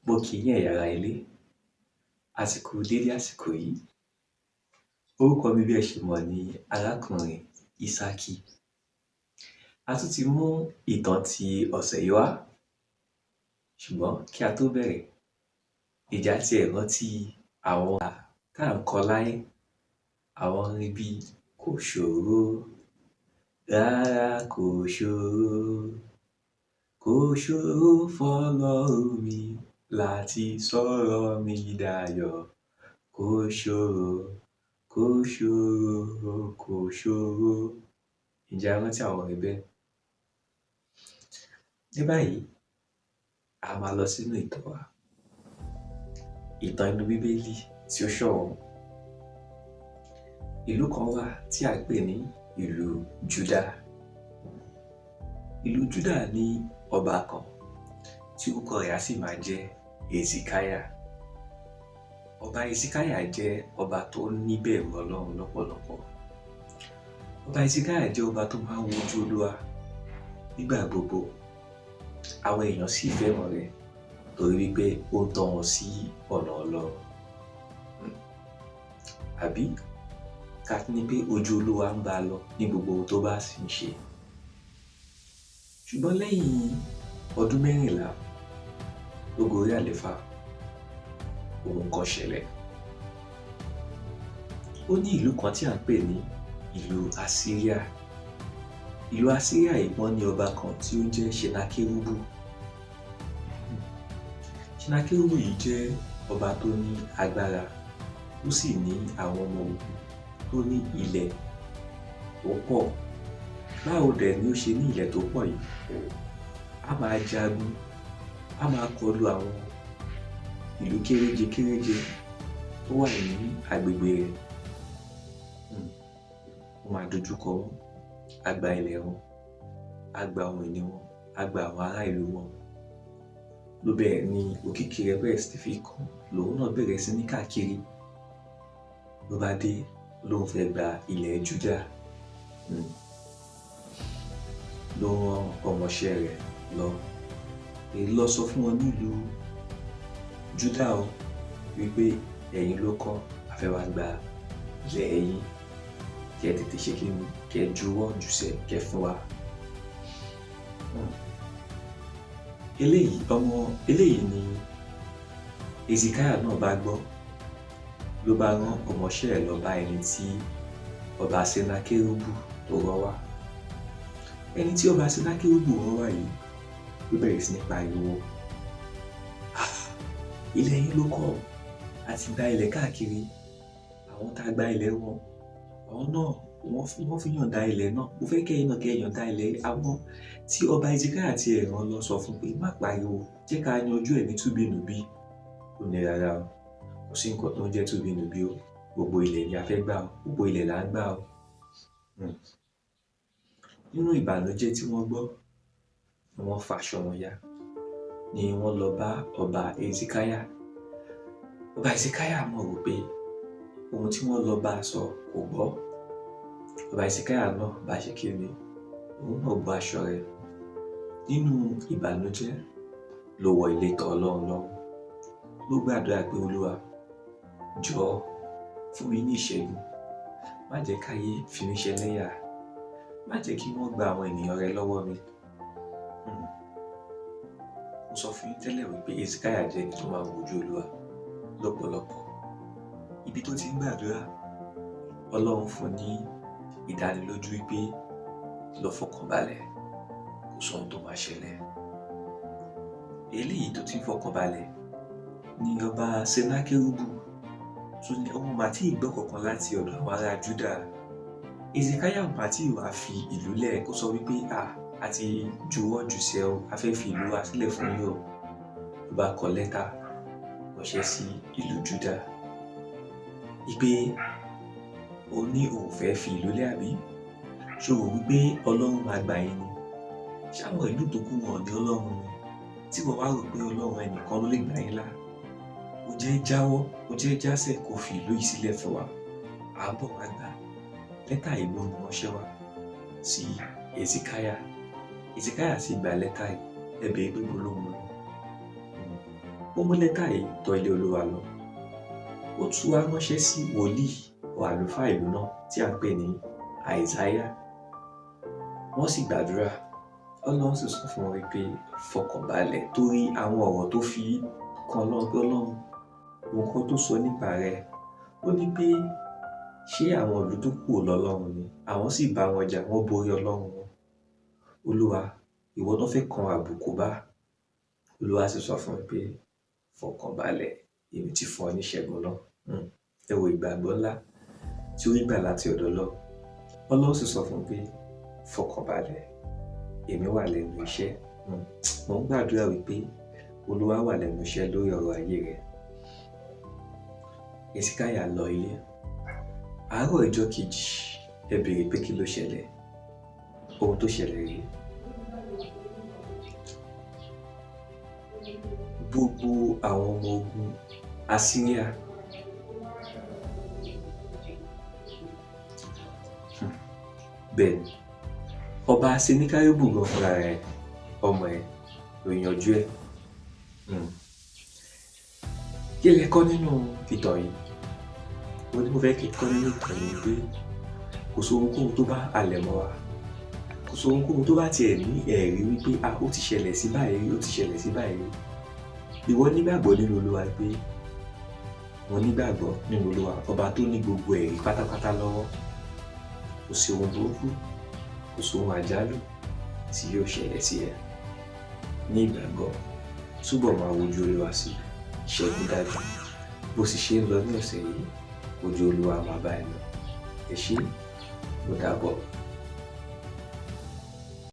Mo kí yín ẹ̀yin ará ilé, àsìkò dédé àsìkò yìí. Orúkọ mi bí ẹ ṣe mọ̀ ni arákùnrin Ísákì. A tún ti mú ìtàn ti ọ̀sẹ̀ yìí wá, ṣùgbọ́n kí a tó bẹ̀rẹ̀, ǹjẹ́ a tiẹ̀ rántí àwọn tá à ń kọ láyé, àwọn orin bíi Kò ṣòro, rárá kò ṣòro, kò ṣòro fọ́lọ́run mi láti sọ̀rọ̀ mi dayọ̀, kò ṣòro, kò ṣòro, kò ṣòro. Ǹjẹ́ a rántí àwọn orin bẹ́ẹ̀? Ní báyìí, a máa lọ sínú ìtàn wa. Ìtàn inú Bíbélì tí ó ṣọ̀wọ́n. Ìlú kan wà tí à ń pè ní ìlú Júdà. Ìlú Júdà ní ọba kan tí orúkọ rẹ̀ á sì máa jẹ́ Hesekiah. Ọba Hesekiah jẹ́ ọba tó níbẹ̀rù Ọlọ́run lọ́pọ̀lọpọ̀. Ọba Hesekiah jẹ́ ọba tó máa ń wojú Olúwa nígbà gbogbo. Àwọn èèyàn sì fẹ́ràn rẹ̀ torí wípé ó ń tọ́ wọn sí ọ̀nà Ọlọ́run. Àbí ká ní pé ojú Olúwa ń bá a lọ ní gbogbo ohun tó bá sì ń ṣe. Ṣùgbọ́n lẹ́yìn ọdún 14 tó gorí àléfà, ohun kan ṣẹlẹ̀. Ó ní ìlú kan tí à ń pè ní ìlú Asíríà. Ìlú Asíríà yìí wọ́n ní ọba kan tí ó ń jẹ́ Ṣẹnakérúbù. Ṣẹnakérúbù yìí jẹ́ ọba tó ní agbára, ó sì ní àwọn ọmọ ogun tó ní ilẹ̀ tó pọ̀. Báwo dẹ̀ ni ó ṣe ní ilẹ̀ tó pọ̀ yìí? A máa jagun, a máa kọlu àwọn ìlú kéréje kéréje tó wà ní agbègbè rẹ̀. Ó máa dojúkọ wọ́n, á gba ilẹ̀ wọn, á gba ohun ìní wọn, á gba àwọn ará ìlú wọn. Ló bẹ̀rẹ̀ ni òkìkí rẹ̀ bẹ̀rẹ̀ sí fi kàn, lòun náà bẹ̀rẹ̀ sí ní káàkiri. Ló bá dé, lóun fẹ́ gba ilẹ̀ Júdà. Ló rán ọmọọṣẹ́ rẹ̀ lọ. Èyí lọ sọ fún wọn nílùú Júdà o wípé ẹ̀yin ló kọ́, a fẹ́ wá gba ilẹ̀ yín. Kí ẹ tètè ṣe kí ni, kí ẹ juwọ́ jùsẹ̀ kí ẹ fún wa. Eléyìí ọmọ eléyìí ni Hesekiah náà bá gbọ́, ló bá rán ọmọọṣẹ́ rẹ̀ lọ bá ẹni tí ọba Senakérúbù tó rán wá. Ẹni tí ọba Senakérúbù rán wá yìí ló bẹ̀rẹ̀ sí ní pariwo. Ilẹ̀ yín ló kọ́, a ti gba ilẹ̀ káàkiri, àwọn tá a gba ilẹ̀ wọn, àwọn náà wọ́n fi yọ̀ǹda ilẹ̀ náà. Mo fẹ́ kẹ́ ẹ̀yin náà kẹ́ yọ̀ǹda ilẹ̀. Àwọn tí ọba Hesekiah àti ẹ̀ rán lọ sọ fún pé má pariwo, jẹ́ ká yanjú ẹ̀ ní túbìnùbí. Ó ní rárá o, kò sí nǹkan tó ń jẹ́ túbìnùbí o. Gbogbo ilẹ̀ ni a fẹ́ gbà o, gbogbo ilẹ̀ là ń gbà o. Nínú ìbànújẹ́ tí wọ́n gbọ́, ni wọ́n faṣọ wọn ya, ni wọ́n lọ bá ọba Hesekiah. Ọba Hesekiah mọ̀ wípé ohun tí wọ́n lọ bá sọ kò gbọ́. Ọba Hesekiah náà bá ṣe kí ni, òun náà bọ́ aṣọ rẹ̀. Nínú ìbànújẹ́ ló wọ ilé tọ̀ Ọlọ́run lọ. Ló gbàdúrà pé Olúwa, jọ̀ọ́ fún mi ní ìṣẹ́gun. Má jẹ́ káyé fi mí ṣẹlẹ́yà. Má jẹ́ kí wọ́n gba àwọn ènìyàn rẹ lọ́wọ́ mi. Mo sọ fún yín tẹ́lẹ̀ wípé Hesekiah jẹ́ ẹni tó máa ń wojú Olúwa lọ́pọ̀lọpọ̀. Ibi tó ti ń gbàdúrà, Ọlọ́run fún ní ìdánilójú wípé lọ fọkàn balẹ̀, kò sóhun tó máa ṣẹlẹ̀. Eléyìí tó ti ń fọkàn balẹ̀ ni ọba Senakérúbù tún ní òun mà tí ì gbọ́ kankan láti ọ̀dọ̀ àwọn ará Júdà. Hesekiah mà tí ì wá fi ìlú lẹ̀ kó sọ wípé a ti juwọ́ jùsẹ̀ o, a fẹ́ fi ìlú wa sílẹ̀ fún yín o. Ló bá kọ lẹ́tà ránṣẹ́ sí ìlú Júdà wípé ó ní òun fẹ́ fi ìlú lẹ̀ àbí? Ṣé o rò wípé Ọlọ́run máa gbà yín ni? Ṣé àwọn ìlú tó kù wọn ò ní Ọlọ́run ni? Tí wọ́n wá rò pé Ọlọ́run ẹnìkan ló lè gbà yín là. Ó jẹ́ jáwọ́, ó jẹ́ jásẹ̀ kó fi ìlú yìí sílẹ̀ fún wa. À ń bọ̀ wá gbà. Lẹ́tà yìí ló mú ránṣẹ́ wá sí Hesekiah. Hesekiah sì gba lẹ́tà yìí, ẹ bèèrè pé ibo ló mú lọ. Ó Ó mú lẹ́tà yìí tọ̀ ilé Olúwa lọ. Ó tún wá ránṣẹ́ sí wòlíì àlùfáà ìlú náà tí à ń pè ní Àìsáyà. Wọ́n sì gbàdúrà. Ọlọ́run sì sọ fún wọn wípé fọkànbalẹ̀, torí àwọn ọ̀rọ̀ tó fi kan Ọlọ́run pé Ọlọ́run nǹkan tó sọ nípa rẹ̀. Ó ní pé ṣé àwọn ìlú tó kù lọ́lọ́run ni? Àwọn sì bá wọn jà, wọ́n borí Ọlọ́run wọn. Olúwa, ìwọ tó fẹ́ kan àbùkù bá. Olúwa sì sọ fún un pé fọkànbalẹ̀, èmi ti fún ọ ní ìṣẹ́gun náà. Ẹ wo ìgbàgbọ́ ńlá tí ó rí gbà láti ọ̀dọ̀ Ọlọ́run. Ọlọ́run sì sọ fún un pé fọkànbalẹ̀, èmi wà lẹ́nu iṣẹ́. Mo ń gbàdúrà wípé Olúwa wà lẹ́nu iṣẹ́ lórí ọ̀rọ̀ ayé rẹ. Hesekiah lọ ilé. Àárọ̀ ọjọ́ kejì, ẹ béèrè pé kí ló ṣẹlẹ̀? Ohun tó ṣẹlẹ̀ rèé. Gbogbo àwọn ọmọ ogun Asíríà bẹ́ẹ̀ ni, ọba Senikaribu gan fúnra rẹ̀, ọmọ ẹ̀ ló yanjú ẹ̀. Kí lẹ kọ́ nínú ìtàn yìí? Mo ní mo fẹ́ kí ẹ kọ́ nínú ìtàn yìí pé kò sí ohunkóhun tó bá halẹ̀ mọ́ wa. Kò sí ohunkóhun tó bá tiẹ̀ ní ẹ̀rí wípé a ó ti ṣẹlẹ̀ sí báyìí rí, ó ti ṣẹlẹ̀ sí báyìí rí. Ìwọ nígbàgbọ́ nínú Olúwa pé mo nígbàgbọ́ nínú Olúwa, ọba tó ní gbogbo ẹ̀rí pátápátá lọ́wọ́. Kò sí ohun burúkú, kò sí ohun àjálù tí yóò ṣẹlẹ̀ sí ẹ. Ní ìgbàgbọ́, túbọ̀ máa wojú Olúwa sí ìṣẹ́gun dájú. Bó sì ṣe ń lọ ní ọ̀sẹ̀ yìí, ojú Olúwa máa bá ẹ lọ. Ẹ ṣé, ó dàbọ̀.